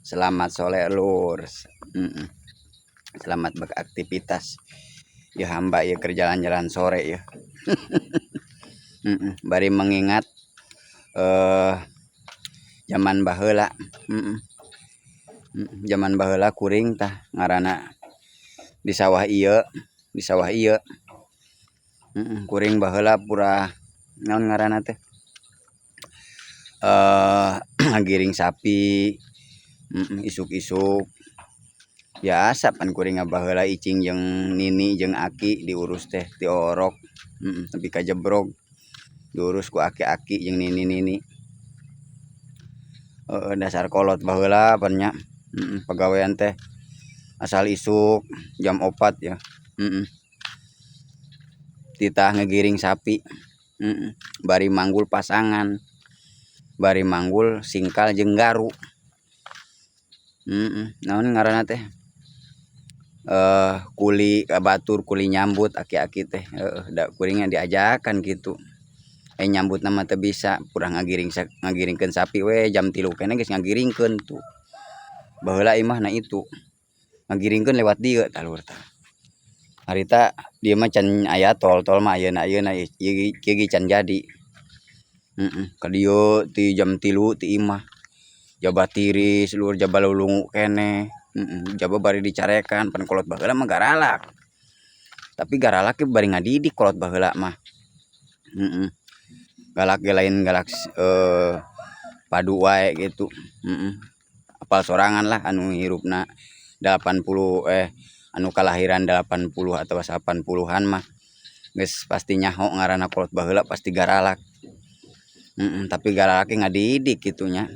Selamat sore, Lur. Selamat beraktivitas ya, hamba ya keur jalan-jalan sore ya. Bari mengingat zaman baheula. Zaman baheula kuring tah ngaranna di sawah ieu, di sawah ieu. Kuring baheula purah naon ngaranna teh, ngagiring sapi isuk-isuk biasa. Pan kuring baheula icing jeung nini jeung aki diurus teh ti orok nepi ka jebrog diurus ku aki-aki jeung nini-nini. Heeh, dasar kolot baheula pan nya. Pagawean teh asal isuk jam 4 ya. Titah ngegiring sapi. Bari manggul pasangan, bari manggul singkal jeung garu. Naon ngaranna teh, kuli ka batur, kuli nyambut aki-aki teh. Heeh, da kuring diajakan kitu, nyambutna mah teu bisa, purah ngagiring, ngagiringkeun sapi we jam 3 keneh geus ngagiringkeun tuh baheula. Imahna itu ngagiringkeun lewat dieu tah, Lur. Tah, harita dieu mah can aya tol. Tol mah ayeuna ayeuna ieu ge can jadi. Ka dieu ti jam 3 ti imah, jaba tiris, Lur, jaba lulungu keneh. Jaba bari dicarekan. Pan kolot baheula mah garalak, tapi garalak ge bari ngadidik kolot baheula mah. Galak ge lain galak padu wae gitu. Apal sorangan lah anu hirupna 80, anu kalahiran 80 atau 80-an mah geus pasti nyaho ngaranna kolot baheula pasti garalak. Tapi garalak ge ngadidik kitu nya,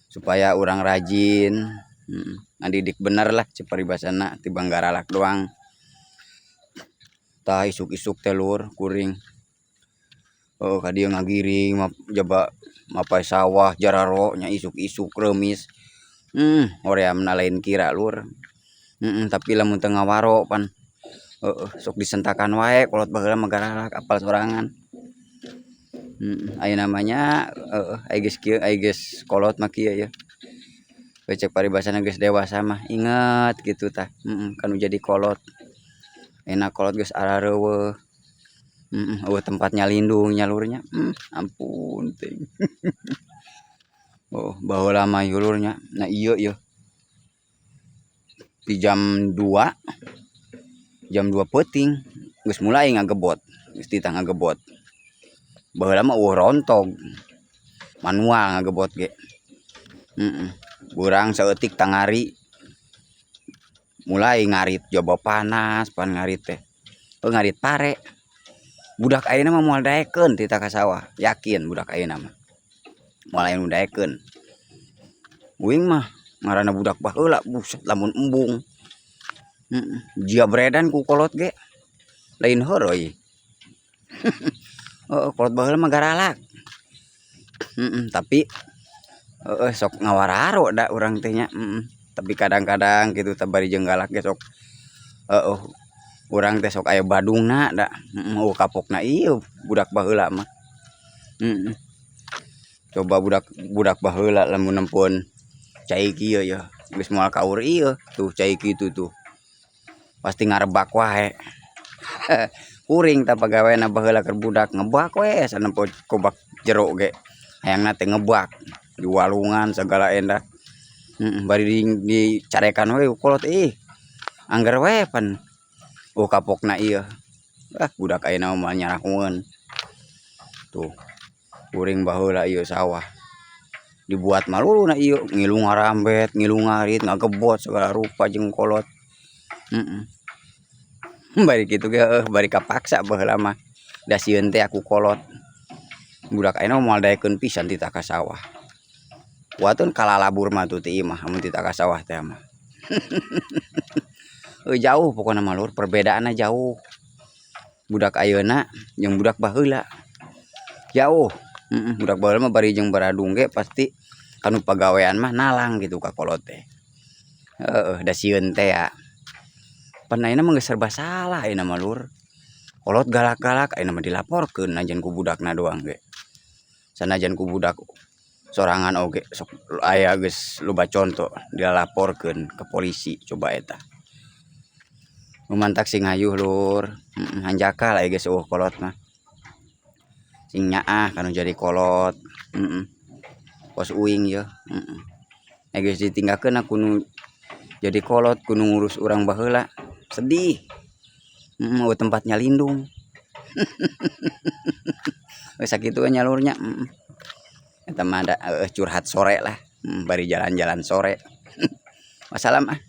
supaya urang rajin. Ngadidik bener lah cek paribasana, tibang garalak doang. Tah, isuk-isuk teh, Lur, kuring ka dieu ngagiring jaba mapay sawah jararo nya, isuk-isuk reumis. Horeamna lain kira, Lur. Tapi lamun teu ngawaro pan heueuh sok disentakan wae. Kolot baheula mah garalak, apal sorangan. Ayeuna mah nya heueuh, ai geus kieu, ai geus kolot mah kieu yeuh. Cek paribasana geus dewasa mah inget kitu tah kanu jadi kolot. Enak kolot geus arareuweuh. Euweuh tempat nyalindung nya, Lur, nya. Ampun teuing. Oh, baheula mah, Lur, nya. Nah, ieu yeuh di jam 2, jam 2 peuting geus mulai ngagebot, geus titah ngagebot. Baheula mah euweuh rontog, manual ngagebot ge. Beurang saeutik tangari mulai ngarit, jaba panas pan ngarit teh. Heuh, ngarit pare. Budak ayeuna mah moal daekeun titah ka sawah, yakin budak ayeuna mah moal aya nu daekeun. Uing mah ngaranna budak baheula, buset, lamun embung jia beredan ku kolot ge lain heureuy. Heeh, kolot baheula mah garalak. Tapi heeh, sok ngawararo da urang teh nya. Tapi kadang-kadang kitu teh bari jeung galak ge sok heueuh urang teh sok aya badungna da. Euweuh kapokna ieu budak baheula mah. Coba budak budak baheula lamun nempoan cai kieu yeuh geus moal kaur ieu tuh cai kitu tuh, pasti ngarebak wae. Kuring tah pagaweanna baheula keur budak ngebak we, sanempo ku bak jero ge hayangna teh ngebak di walungan sagala endah. Bari dicarekan we ku kolot, ih, angger we pan euweuh kapokna ieu. Ah, budak ayeuna mah moal nyarahoeun tuh. Kuring baheula ieu sawah dibuat malulu na ieu, ngilu ngarambet, ngilu ngarit, ngagebot segala rupa jeung kolot. Bari kitu ge heueuh bari kapaksa baheula mah da sieun teh ku kolot. Budak ayeuna mah moal daekeun pisan titah ka sawah. Kuateun kalalabur mah tuh ti imah amun titah ka sawah teh mah. Jauh pokona mah, Lur, perbedaanna jauh. Budak ayeuna jeung budak baheula jauh. Budak baheula mah bari jeung baradung ge pasti kanu pagawean mah nalang gitu ka kolot teh. Heeh, da sieun teh ya. Pan ayeuna mah geus serba salah ayeuna mah, Lur. Kolot galak-galak ayeuna mah dilaporkeun najan ku budakna doang ge. Sanajan ku budak sorangan oge sok aya geus loba conto dilaporkeun ke polisi coba eta. Nu mantak sing hayu lur, hanjakal aya geus eueuh kolot mah. Sing nyaah kanu jadi kolot, Kos uing yeuh, Aya geus ditinggalkeun ku nu jadi kolot ku nu ngurus urang baheula sedih. Eueuh tempat nyalindung. Geus sakitu we nya lur nya, Eta mah da curhat sore lah, bari jalan-jalan sore. Wassalam ah.